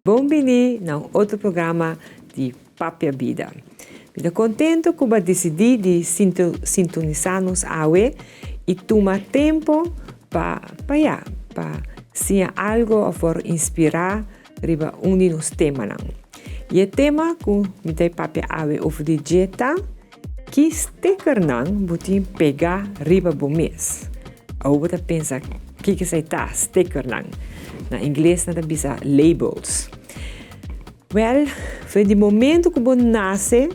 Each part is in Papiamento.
Bon bini na un otro programa di Papia Bida. Mi ta contento cu bo a dicidi di sintonisa nos awe y tuma tempo pa pa ya, pa siña algo of wor inspira riba un di nos temanan. Y e tema cu mi ta papia awe over di dje ta, Ki stickernan bo tin pega riba bo mes? Awo bo ta pensa kiko esei ta, stickernan? Na ingles nan ta bisa labels. Wel, for di momento ku bo nase,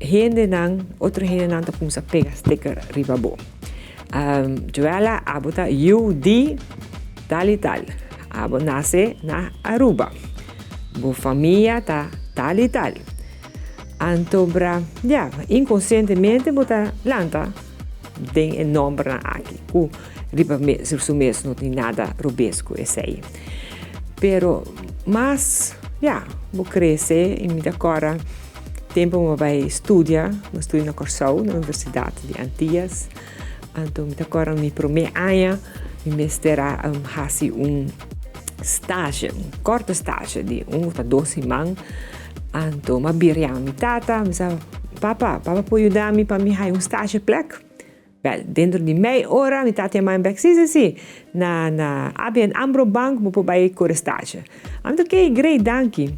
hendenan, otro hendenan ta kumsa pega sticker riba bo. Joella, abo ta yu di tal i tal. Abo nase na Aruba. Bo famia ta tal i tal. Anto bra, ya, inkonsientemente bo ta lanta den e nòmbernan aki ku riba su mes no tin nada robes ku esei. Pero mas, ya, bo krese i mi ta kòrda tempu bo bai studia, mi a studia na Kòrsou na Universidat di Antias, anto mi ta kòrda mi promé aña mi mester a hasi un stage, un kòrto stage di un òf dos siman. Anto m'a bira yama mi tata, mi sa, Papa, papa por yuda mi pa mi haña un stageplek? Bèl, dentro di mei ora mi tata yama mi bèk, Si, si, si, na na ABN AMRO Bank bo por bai kore stage. Ami ta, Oké, great, danki.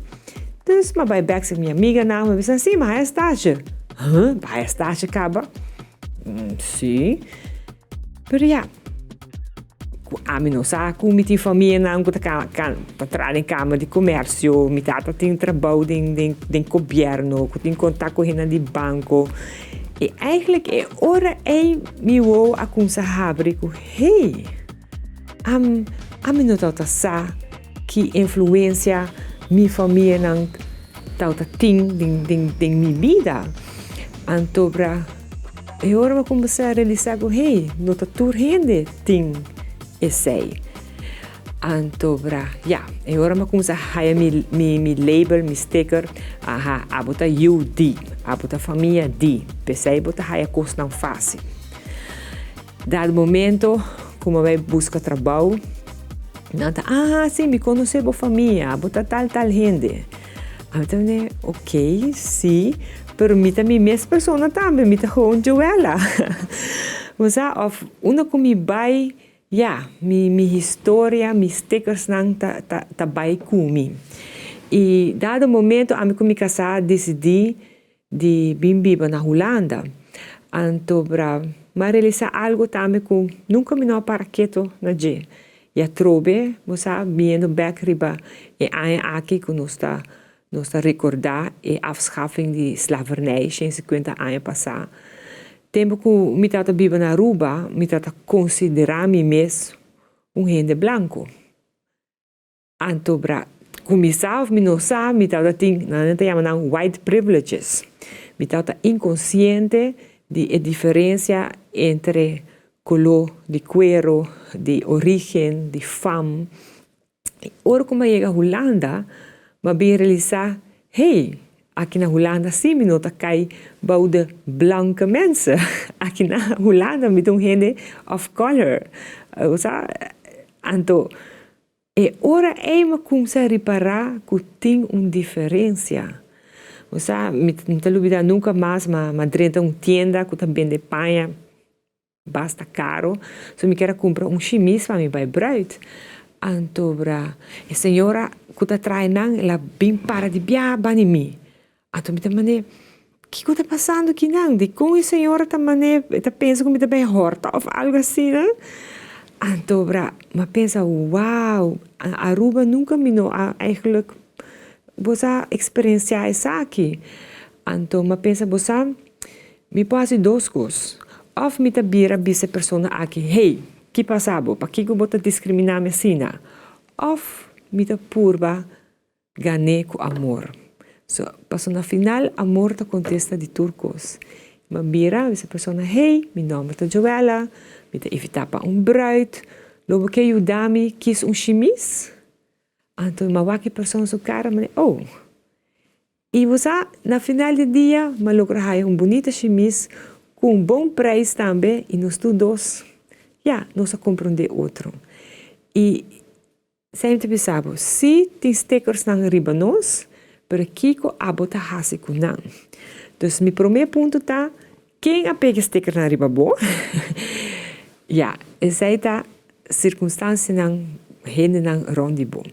Dus m'a bai bèk serka mi amiganan, mi bisa, Si, m'a haña stage. Huh, bo haña stage kaba? Si. Pero ya, ku ami no sa ku mi tin famianan ku ta ta traha den Kamer di Komersio, mi tata tin trabou den den den gobièrnu, ku tin kontak ku hendenan di banko. I eigentlik e ora ei mi wowo a kumsa habri ku, hey, ami no tabata sa ki influensia mi famianan tabata tin den den den mi bida. Anto bra e ora mi a kuminsá realisá ku hey, no ta tur hende tin esei. Anto bra ya, e ora mi a kuminsá haya mi mi mi label, mi sticker, aha, abo ta yu di, abo ta famia di, p'esei bo ta haya kosnan fásil. Dado momento ku mi a bai buska trabou, nan ta, aha, si, mi konosé bo famia, abo ta tal tal hende. Ami ta mende, ok, si, pero mi ta mi mes persona tambe, mi ta gewoon Joella. Bo sa, of unda ku mi bai, ya, mi mi historia, mi stickersnan ta ta ta bai ku mi. I dado momento ami ku mi kasá a disidí di bin biba na Hulanda. Anto bra, mi a realisá algu tambe ku nunka mi no a para ketu na dje. I atrobe bo sa biendo bek riba e aña aki ku nos ta nos ta rekordá e afschaffing di slavernij shen sikuenta aña pasá. Tempu ku mi tabata biba na Aruba mi tabata konsiderá mi mes un hende blanku. Anto bra ku mi sa òf mi no sa mi tabata tin nan ta yama nan white privileges. Mi tabata inkonsiente di e diferensia entre Koló di kuero, di orígen, di fam. I ora ku mi a yega Hulanda, mi a bin realisá, hey, aki na Hulanda sí mi no ta kai bou de blanke mensen. Aki na Hulanda mi ta un hende of color. Bo sa? Anto, e ora ei mi a kumsa ripará ku tin un diferensia. Bo sa, mi no ta lubidá nunka mas, mi a drenta un tienda ku ta bende paña basta caro, so mi kier a cumpra un shimis pa mi bay bruid. Anto bra e señora cu ta trae nan el a bin para di bia bani mi. Anto mi ta mane, kico ta pasando kinan? Dicon e señora ta mane e ta pensa cu mi ta bay horta of algo asina? Anto bra mi a pensa, wow, Aruba nunca mi no a eigenlijk bo sa experiencia esaki. Anto mi a pensa, bo sa, Mi por hasi dos kos, òf mi ta bira bisa e persona aki, Hey, ki pasa bo? Pakiko bo ta diskriminá mi asina? Òf mi ta purba gan'é ku amor. So, pasobra na final amor ta kontesta di tur kos. Mi a bira bisa e persona, Hey, mi nòmber ta Joella, mi ta invitá pa un bruid, lo bo ke yuda mi kis un shimis? Anto mi a wak e persona su kara, mi di, Oh! I bo sa, na final di dia m'a logra haya un bunita shimis ku un bon preis tambe i nos tur dos, ya, nos a komprondé otro. I. Esei mi ta bisa bo, si tin stickersnan riba nos, pero kiko abo ta hasi ku nan? Dus mi promé punto ta, ken a pega e stickernan riba bo? Ya, esei ta sirkunstansianan, hendenan rònt di bo.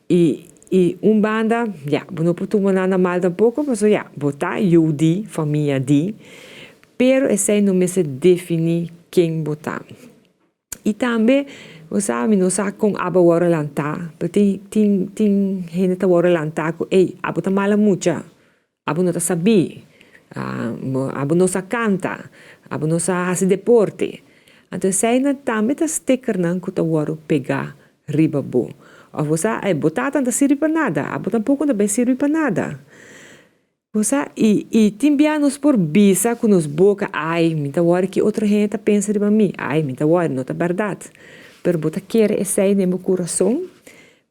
I i un banda, ya, bo no por tuma nan na mal tampoko, pasobra ya, bo ta yu di, famia di, pero esei no mester definí ken bo ta. I tambe, bo sa, mi no sa kon abo a wòrdu lantá, pero tin tin tin hende ta wòrdu lantá ku, ey, abo ta mala mucha, abo no ta sabí, abo no sa kanta, abo no sa hasi deporte. Anto eseinan tambe ta stickernan ku ta wòrdu pegá riba bo. Òf bo sa, ey, bo tata no ta sirbi pa nada, abo tampoko no ta bai sirbi pa nada. Bo sa, i i tin bia nos por bisa ku nos boka, Ai, mi ta wòri ki otro hende ta pensa riba mi. Ai, mi ta wòri, no ta bèrdat. Pero bo ta kere esei den bo kurason,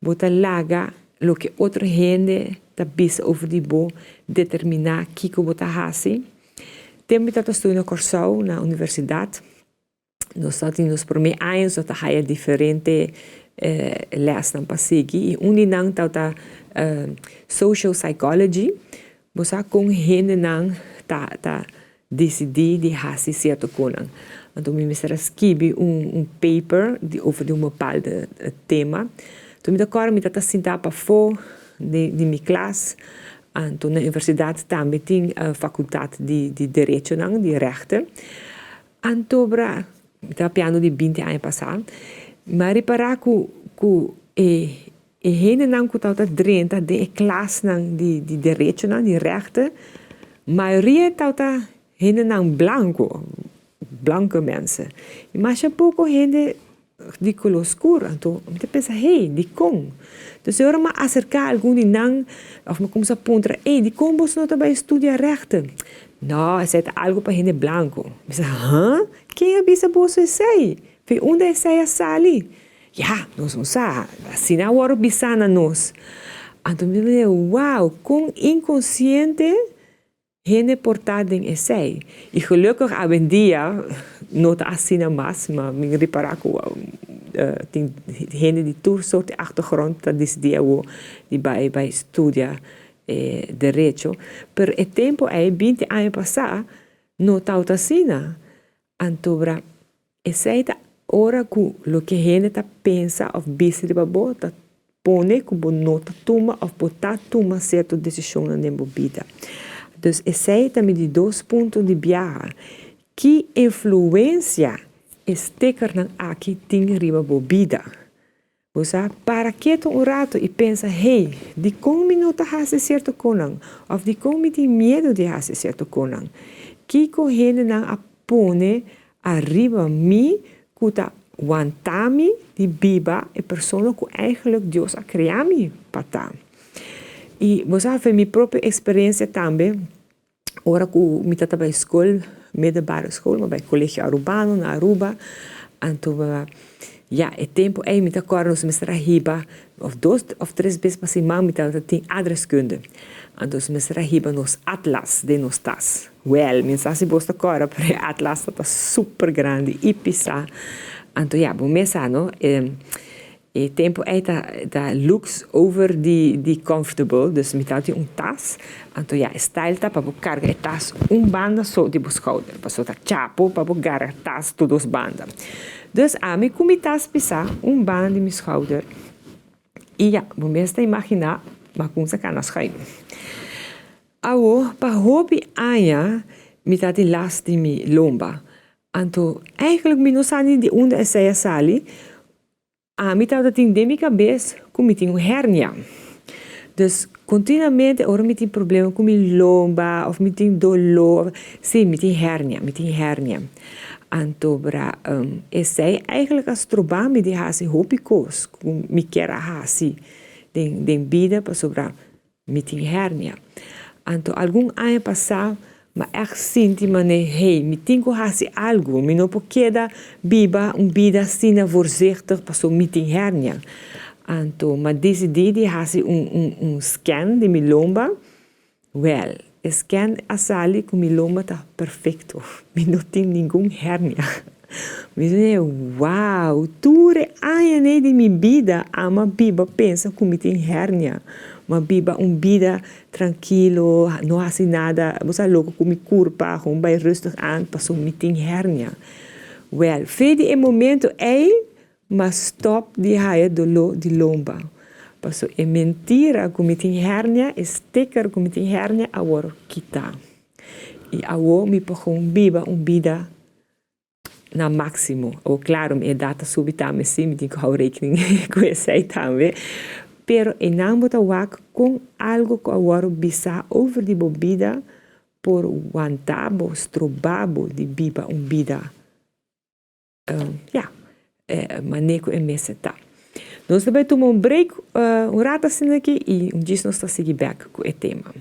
bo ta laga loke otro hende ta bisa over di bo determiná kiko bo ta hasi. Tempu mi tabata studia na Kòrsou, na universidat, Nos ta tin nos promé aña nos ta haya diferente lèsnan pa sigui i un di nan tabata social psychology. Bo sa kon hendenan ta ta disidí di hasi sierto konan. Anto mi mester a skibi un un paper di over di un bepaalde tema. Anto mi ta kòrda mi tabata sinta pafó di di mi klas. Anto na universidat tambe tin fakultat di di derechonan, di rechten. Antobra, mi ta papiando di binti aña pasá, mi a ripará ku ku e e hendenan ku tabata drenta den e klasnan di di derechonan, di rechten, mayoria tabata hendenan blanku, blanke mensen. I masha poko hende di koló skur. Anto mi ta pensa, hey, dikon? Entonces e ora mi a aserká algun di nan òf mi a kuminsá puntra, ey, dikon boso no ta bai studia rechten? No, esei ta algu pa hende blanku. Mi bisa, huh? Ken a bisa boso esei? Fi unda esei a sali? Ya, nos no sa, asina a wòrdu bisá na nos. Anto mi ta mira, wow, kon inkonsiente Hende por ta den esei. I gelukkig awendia no ta asina mas, ma mi ripará ku tin hende di tur sort di achtergrond ta disidí awo di bai bai studia derecho. Pero e tempu ei, binti aña pasá, no tabata asina. Antobra esei ta ora ku loke hende ta pensa òf bisa riba bo ta pone ku bo no ta tuma òf bo ta tuma sierto desishonnan den bo bida. Dus esei ta mi di dos punto di biaha. Ki influensia e stekernan aki tin riba bo bida? Bo sa para ketu un ratu i pensa, Hey, dikon mi no ta hasi sierto konan? Òf dikon mi tin miedu di hasi sierto konan? Kiko hendenan a pone ariba mi ku ta wanta mi di biba e persona ku eigenlijk Dios a krea mi pa ta? I bo sa, for mi propio eksperensia tambe, Ora ku mi ta bai skol, middelbare school, mi a bai Colegio Arubano na Aruba, anto ya e tempu ei mi ta kòrda nos mester a hiba òf dos òf tres bes pa siman mi tabata tin adreskunde, anto nos mester a hiba nos atlas den nos tas. Wèl, mi no sa si bos ta kòrda pero e atlas tabata super grandi i pisá, anto ya bo mes sa no. E tempu ei ta ta looks over di di comfortable, dus mi tabatin un tas, anto ya e style ta pa bo carga e tas un banda so di bo schouder, pasobra ta chapo pa bo gara tas tur dos banda. Dus ami cu mi tas pisa un banda di mi schouder y ya, bo mes ta imagina ma cunsa cana schuim. Awo pa hopi aña mi tabatin last di mi lomba, anto eigenlijk mi no sa ni di unda esey a sali. Ami tabata tin den mi kabes ku mi tin un hernia. Dus kontinuamente ora mi tin problema ku mi lomba òf mi tin doló, si mi tin hernia, mi tin hernia. Anto bra esei eigenlijk a stroba mi di hasi hopi kos ku mi kier a hasi den den bida pasobra Mi tin hernia. Anto algun aña pasá m'a ègt sinti manera, hey, mi tin ku hasi algu, mi no por keda biba un bida asina voorzichtig pasobra mi tin hernia. Anto m'a disidí di hasi un un un scan di mi lomba. Wèl, e scan a sali ku mi lomba ta perfekto, mi no tin ningun hernia. Mi di, wow, tur e añanan di mi bida ami a biba pensa ku mi tin hernia. Mi a biba un bida trankilo, no hasi nada, bo sa loko ku mi kurpa, gewoon bai rustig aan pasobra mi tin hernia. Wèl, fe di e momento ei mi a stòp di haya doló di lomba. Pasobra e mentira ku mi tin hernia, e sticker ku mi tin hernia a wòrdu kitá. I awor mi por gewoon biba un bida na máksimo. Awor klaro mi edat ta subi tambe sí, mi tin ku hou rekening ku esei tambe. Pero einan bo ta wak kon algu ku a wòrdu bisá over di bo bida por wanta bo, stroba bo di biba un bida ya, manera ku e mester ta. Nos ta bai tuma un break un rato asina aki i un djis nos ta sigui bèk ku e tema.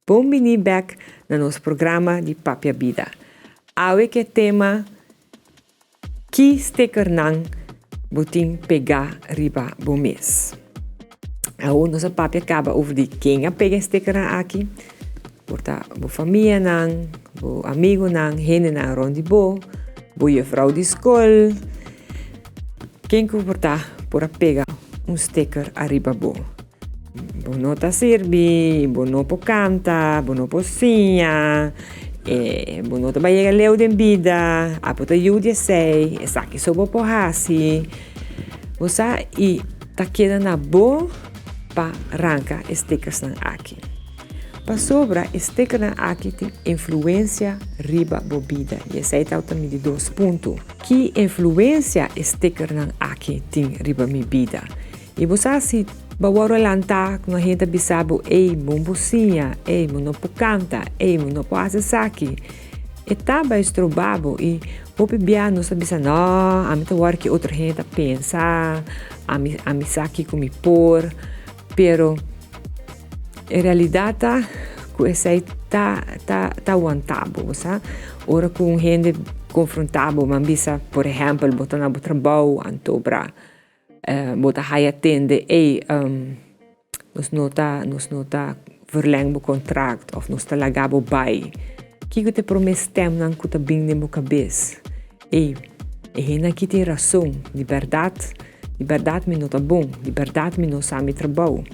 Bon bini bek na nos programa di Papia Bida. Awe ke tema Ki stickernan bo tin pegá riba bo mes? Awor nos a papia kaba over di ken a pega e stickernan aki. Por ta bo famianan, bo amigunan, hendenan rond di bo, bo juffrouw di skol. Ken ku por ta por a pega un sticker ariba bo. Bo no ta sirbi, bo no por kanta, bo no por siña, bo no ta bai yega leu den bida, abo ta yu di esei, esaki so bo por hasi. Bo sa i ta keda na bo pa ranka e stickersnan aki. Pasobra e stickernan aki tin influensia riba bo bida i esei tabata mi di dos punto. Ki influensia e stickernan aki tin riba mi bida? I bo sa si bo wòrdu lantá ku un hende ta bisa bo, Ey, bo no por siña, ey, bo no por kanta, ey, bo no por hasi esaki. E ta bai stroba bo i hopi bia nos ta bisa, No, ami ta wòrdu ki otro hende ta pensa, ami ami sa kiko mi por. Pero e realidat ta ku esei ta ta ta wanta bo, bo sa. Ora ku un hende konfrontá bo, bo a bisa, por ehèmpel, bo ta na bo trabou anto bra. Bo ta haya tende, ey, nos no ta, nos no ta verleng bo contract of nos ta laga bo bai. Kiko ta e prome stemnan ku ta bin den bo kabes? Ey, e hende aki tin rason, di bèrdat, di bèrdat mi no ta bon, di bèrdat mi no sa mi trabou.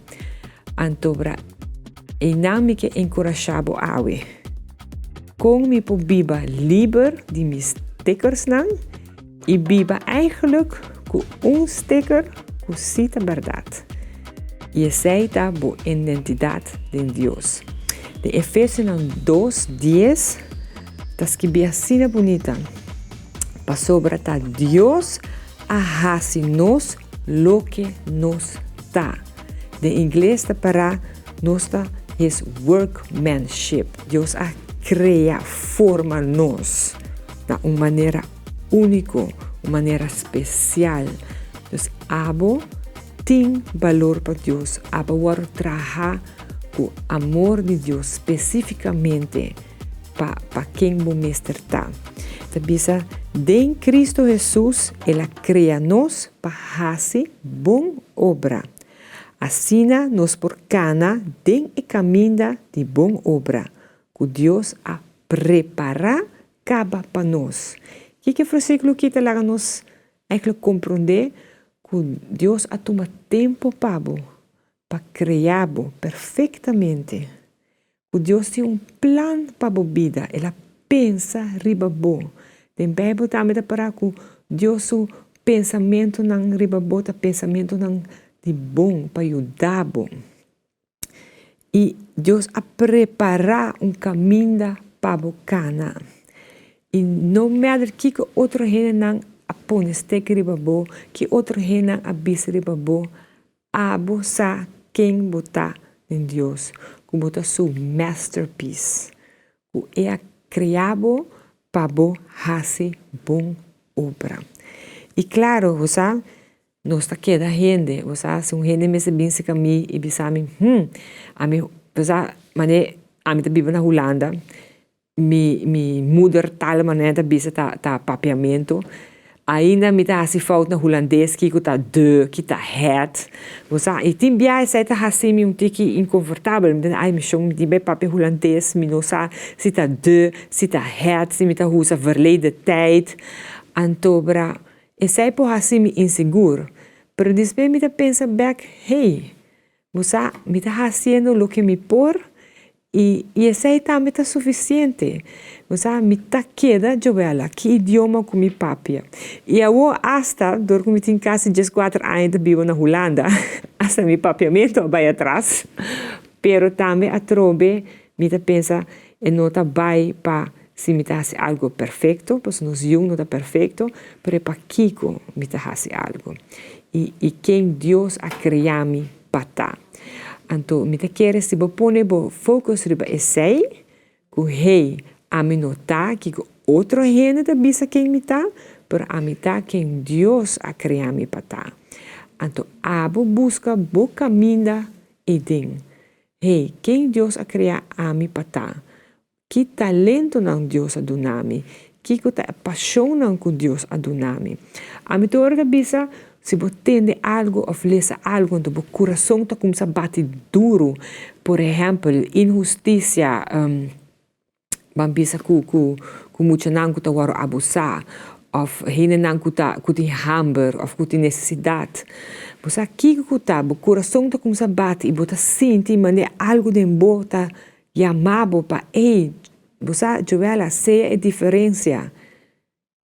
Anto bra, einan mi ke enkurashá bo awe. Kon mi por biba liber di mi stickersnan? I biba eigenlijk ku un sticker ku si ta bèrdat. I esei ta bo identidat den Dios. Den Efesionan dos, dies ta skibí asina bunita, Pasobra ta Dios a hasi nos loke nos ta. Den ingles ta pará nos ta His workmanship. Dios a krea, forma nos na un manera úniko, un manera spesial. Dus abo tin balor pa Dios, abo wòrdu traha ku amor di Dios spesífikamente pa pa ken bo mester ta. Ta bisa, Den Kristu Hesus el a krea nos pa hasi bon obra. Asina nos por kana den e kaminda di bon obra ku Dios a prepará kaba pa nos. Kiko e versíkulo aki ta laga nos eigenlijk komprondé? Ku Dios a tuma tempu pa bo, pa krea bo perfektamente. Ku Dios tin un plan pa bo bida, el a pensa riba bo. Den Beibel tambe ta pará ku Dios su pensamentunan riba bo ta pensamentunan di bon pa yuda bo. I Dios a prepará un kaminda pa bo kana. I no matter kiko otro hendenan a pone stek riba bo, ki otro hendenan a bisa riba bo, abo sa ken bo ta den Dios, ku bo ta su masterpiece, ku e a krea bo. pa bo hasi bon obra. I klaro, bo sa, nos ta keda hende. Bo sa, si un hende mester bin serka mi i bisa mi, Hm, ami, bo sa, manera ami ta biba na Hulanda, Mi mi moedertaal manera ta bisa ta ta papiamento. Ainda mi ta hasi fout na hulandes kiko ta de, ki ta het. Bo sa, i tin bia esei ta hasi mi un tiki inkonfortabel. Mi ta ai mi shon mi tin bai papia hulandes, mi no sa si ta de, si ta het, si mi ta usa verleden tijd. Antobra esei por hasi mi insegur. Pero despues mi ta pensa bek, hey, Bo sa, mi ta hasiendo loke mi por i i esei tambe ta sufisiente. Bo sa, mi ta keda Joella, ki idioma ku mi papia. I awor asta dor ku mi tin kasi dieskuater aña ta biba na Hulanda, asta mi papiamentu a bai atras. Pero tambe atrobe mi ta pensa e no ta bai pa si mi ta hasi algu perfekto, pasobra nos yu no ta perfekto, pero e pakiko mi ta hasi algu i i ken Dios a krea mi pa ta. Anto mi ta kere si bo pone bo focus riba esei, ku hey, ami no ta kiko otro hende ta bisa ken mi ta, pero ami ta ken Dios a krea mi pa ta. Anto abo buska bo kaminda eiden. Hey, ken Dios a krea ami pa ta? Ki talentonan Dios a duna mi? Kiko ta e pashonnan ku Dios a duna mi? Ami tur ora ta bisa, si bo tende algu òf lesa algu anto bo kurason ta kumsa bati duru. Por ehèmpel, inhustisia, ban bisa ku ku ku muchanan ku ta wòrdu abusá òf hendenan ku ta ku tin hamber òf ku tin nesesidat. Bo sa kiko ku ta, bo kurason ta kumsa bati i bo ta sinti manera algu den bo ta Yama bo pa ey, bo sa Joella, sea e diferencia.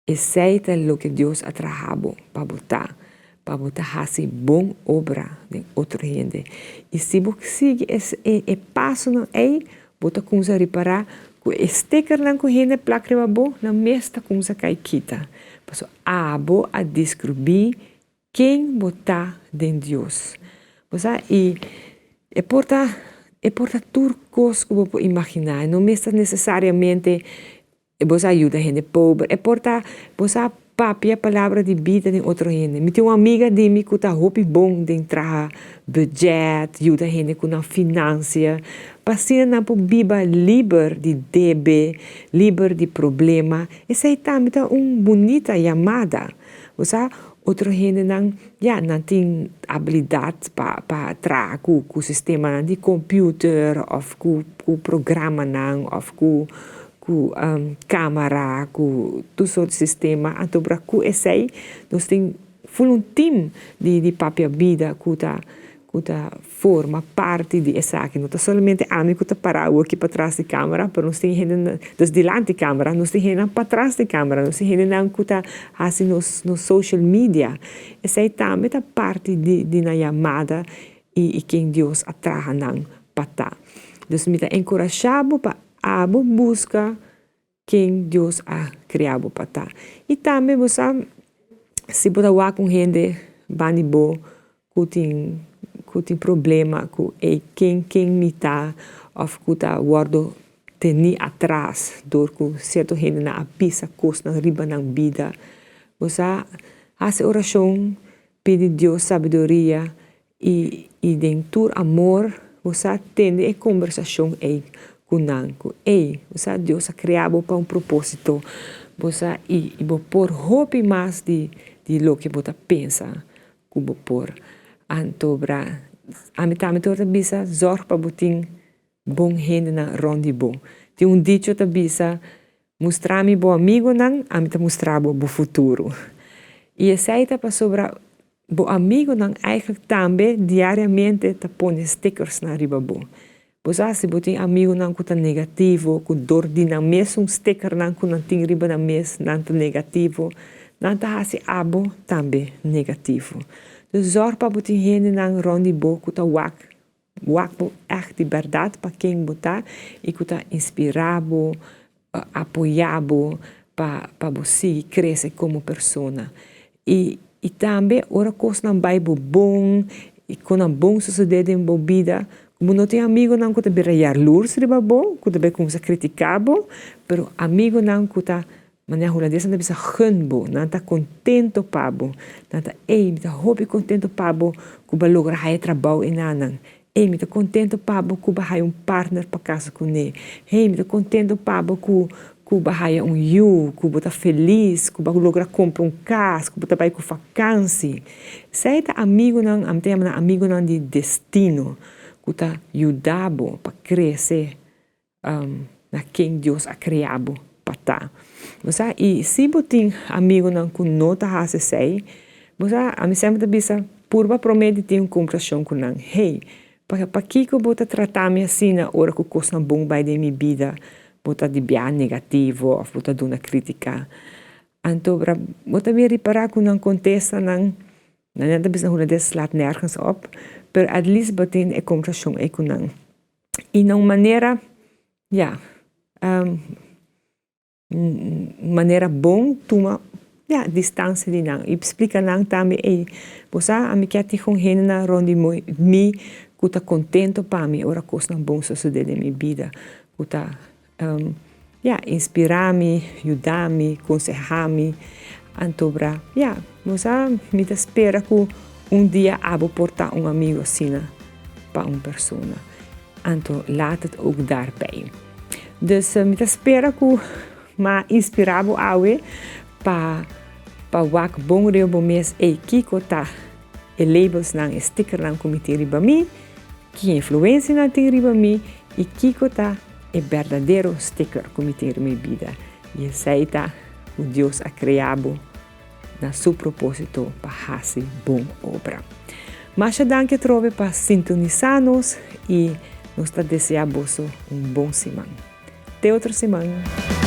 Esey ta loke Dios a traha bo pa bo ta, pa bo ta haci bon obra den otro hende. Y si bo sigui e e pasonan ey, bo ta cuminsa ripara cu e stickernan cu hende plak riba bo, nan mes ta cuminsa cay kita. Pasobra abo a descubri Ken bo ta den Dios? Bo sa, i e por ta, e por ta tur kos ku bo por imaginá. E no mester nesesariamente bo sa yuda hende pober. E por ta bo sa papia palabra di bida den otro hende. Mi tin un amiga di mi ku ta hopi bon den traha budget, yuda hende ku nan finansia, pa asina nan por biba liber di debe, liber di problema. Esei tambe ta un bunita yamada. Bo sa, otro hendenan, ya, nan tin abilidat pa pa traha ku ku sistemanan di computer òf ku ku programanan òf ku ku kamara, ku tur sort sistema. Anto bra ku esei nos tin ful un tim di di papia bida ku ta ku ta forma parti di esaki. No ta solamente ami ku ta pará awoki patras di kámara, pero nos tin hendenan, dus dilanti kámara, nos tin hendenan patras di kámara, nos tin hendenan ku ta hasi nos nos social media. Esei tambe ta parti di di nan yamada i i ken Dios a traha nan pa ta. Dus mi ta enkurashá bo pa abo buska ken Dios a krea bo pa ta. I tambe bo sa si bo ta wak un hende banda di bo ku tin ku tin problema ku ey ken ken mi ta of ku ta wordo teni atras dor ku sierto hendenan a pisa kosnan riba nan bida, bo sa hasi orashon pidi Dios sabiduria I i den tur amor bo sa tende e kombersashon ei ku nan, ku ei, bo sa Dios a krea bo pa un propósito, bo sa i i bo por hopi mas di di loke bo ta pensa ku bo por. Anto bra, ami tambe tur ta bisa zòrg pa bo tin bon hendenan rònt di bo. Tin un dicho ta bisa, Mustra mi bo amigonan, ami ta mustra bo bo futuro. I esei ta pasobra bo amigonan eigenlijk tambe diariamente ta pone stickersnan riba bo. Bo sa si bo tin amigonan ku ta negativo, ku dor di nan mesun stickernan ku nan tin riba nan mes nan ta negativo, nan ta hasi abo tambe negativo. Dus zòrg pa bo tin hendenan rònt di bo ku ta wak Wak bo ègt di bèrdat pa ken bo ta i ku ta inspirá bo, apoyá bo pa pa bo sigui krese komo persona. I i tambe ora kosnan bai bo bon i konan bon sosodé den bo bida, Ku bo no tin amigonan ku ta bira yarlurs riba bo, ku ta bai kuminsá kritiká bo, pero amigonan ku ta, manera hulandesnan ta bisa, gun bo, nan ta kontento pa bo, nan ta, ey, mi ta hopi kontento pa bo ku bo a logra haya trabou enanan, ey, mi ta kontento pa bo ku bo a haya un partner pa kasa kuné, hey, mi ta kontento pa bo ku ku bo a haya un yu, ku bo ta felis, ku bo a logra kumpra un kas, ku bo ta bai ku fakansi. Esei ta amigunan, ami ta yama nan amigunan di destino, ku ta yuda bo pa krese na ken Dios a krea bo pa ta. Bo sa, i si bo tin amigunan ku no ta hasi esei, bo sa, ami semper ta bisa, purba promé di tin un kombersashon ku nan, Hey, pakiko bo ta trata mi asina ora ku kosnan bon bai den mi bida? Bo ta di bia negativo òf bo ta duna krítika? Anto bo ta bin ripará ku nan kontestanan, nan ta bisa hulandes slaat nergens op, pero at least bo tin e kombersashon ei ku nan. I na un manera, ya, un manera bon tuma, ya, distansia di nan i splika nan tambe, ey, bo sa ami kier tin kon hendenan rond di mi ku ta kontento pa mi ora kosnan bon sosodé den mi bida, ku ta Ya, inspirá mi, yuda mi, konsehá mi. Antobra, ya, bo sa, mi ta spera ku un dia abo por ta un amigu asina pa un persona. Anto laat het ook daarbij. Dus mi ta spera ku m'a inspirá bo awe pa pa wak bon riba bo mes, ey, kiko ta e labelsnan, e stickernan ku mi tin riba mi? Ki influensia nan tin riba mi i kiko ta e berdadero sticker ku mi tin riba mi bida? I esei ta ku Dios a krea bo na su propósito pa hasi bon obra. Masha danki atrobe pa sintonisá nos i nos ta deseá boso un bon siman. Te otro siman!